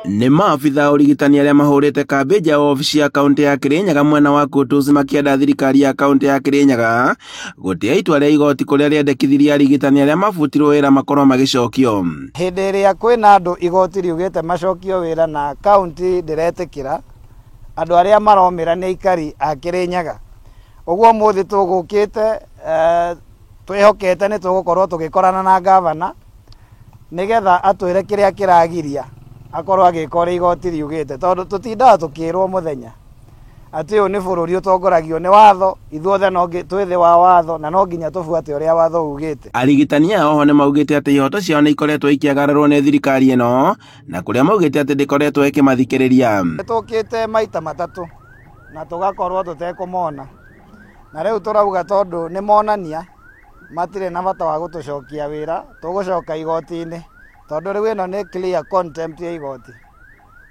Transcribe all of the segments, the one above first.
Nĩ maabitha a ũrigitani arĩa mahũrĩte kambĩ nja ya wabici ya kaũntĩ ya Kĩrĩnyaga mwena wa Kutus makĩenda thirikari ya kaũntĩ ya Kĩrĩnyaga gũtĩa itua rĩa igoti kũrĩa rĩendekithirie arigitani arĩa mabutirwo wĩra makorwo magĩcokio. Hĩndĩ ĩrĩa kwĩna andũ igoti riugĩte macokio wĩra na kaũntĩ ndĩretĩkĩra, andũ arĩa maromĩra nĩ aikari a Kĩrĩnyaga. Ũguo ũmũthĩ tũgũkĩte twĩhokete nĩ tũgũkorwo tũgĩkorana na ngavana nĩgetha atwĩre kĩrĩa kĩragiria akorwo agĩka ũrĩa igoti riugĩte, tondũ tũtindaga tũkĩrwo mũthenya atĩ ũyũ nĩ bũrũri ũtongoragio nĩ watho, ithuothe no twĩ thĩ wa watho na no nginya tũbuate ũrĩa watho ugĩte. Arigitani aya oho nĩ maugĩte atĩ ihoto ciao nĩ ikoretwo ikĩagararwo nĩ thirikari ĩno, na kũrĩa maugĩte atĩ ndĩkoretwo ĩkĩmathikĩrĩria. Nĩ tũkĩte maita matatũ na tũgakorwo tũtekũmona, na rĩu tũrauga tondũ nĩ monania matirĩ na bata wa gũtũcokia wĩra, tũgũcoka igoti-inĩ tondũ rĩu ĩno nĩ clear contempt ya igoti.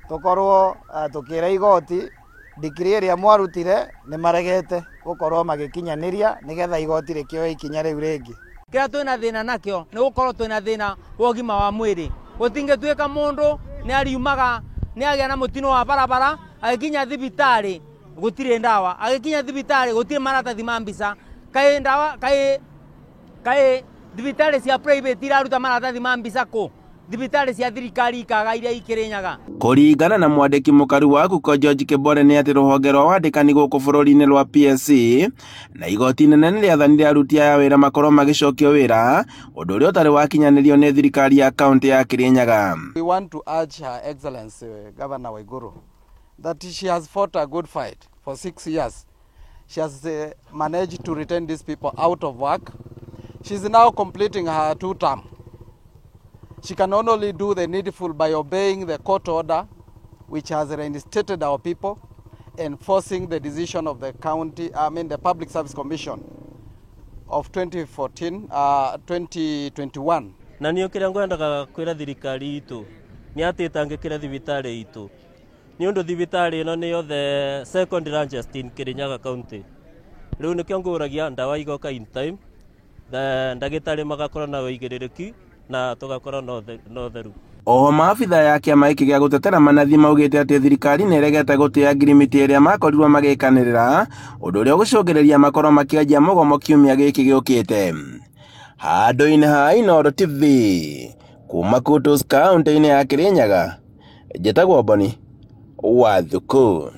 Tũkorwo tũkĩra igoti decree ĩrĩa mwarutire nĩ maregete gũkorwo magĩkinyanĩria nĩgetha igoti rĩkĩoe ikinya rĩu rĩngĩ. Kĩrĩa twĩna thĩna nakĩo nĩ gũkorwo twĩna thĩna wa ũgima wa mwĩrĩ. Gũtingĩtuĩka mũndũ nĩ ariumaga nĩ agĩa na mũtino wa barabara agĩkinya thibitarĩ gũtirĩ ndawa, agĩkinya thibitarĩ gũtirĩ maratathi ma mbica, kaĩ ndawa kaĩ kaĩ thibitarĩ cia private iraruta maratathi ma mbica kũ? Thibitarĩ cia thirikari ikaga iria ikĩrĩnyaga. Kũringana na mwandĩki mũkaru wa Guko George Kĩbore nĩ atĩ rũhonge rwa wandĩkani gũkũ bũrũri-inĩ rwa PSC na igoti inene nĩ rĩathanire aruti aya wĩra makorwo magĩcokio wĩra, ũndũ ũrĩa ũtarĩ wakinyanĩrio nĩ thirikari ya kaũntĩ ya Kĩrĩnyaga. We want to urge Her Excellency Governor Waiguru that she has fought a good fight for 6 years. She has managed to retain these people out of work. She's now completing her 2 term. She can only do the needful by obeying the court order, which has reinstated our people, enforcing the decision of the county, I mean the Public Service Commission of 2021. Na niĩ kĩrĩa ngwendaga kwĩra thirikari itũ nĩ atĩ ĩtangĩkĩra thibitarĩ itũ, nĩ ũndũ thibitarĩ ĩno nĩyo the second largest in Kirinyaga County. Rĩu nĩkĩo ngũragia ndawa igoka in time, ndagĩtarĩ magakorwo na ũigĩrĩrĩki na tũgakorwo na ũtheru. Oho maabitha ya kĩama gĩkĩ gĩa gũtetera manathi maugĩte atĩ thirikari nĩ ĩregete gũtĩa ngirimiti ĩrĩa makorirwo magĩkanĩrĩra, ũndũ ũrĩa ũgũcũngĩrĩria makorwo makĩanjia mũgomo kiumia gĩkĩ gĩũkĩte. Handũ-inĩ ha Inooro TV kuma Kutus kaũntĩ-inĩ ya Kĩrĩnyaga, njĩtagwo Boni wa Thuku.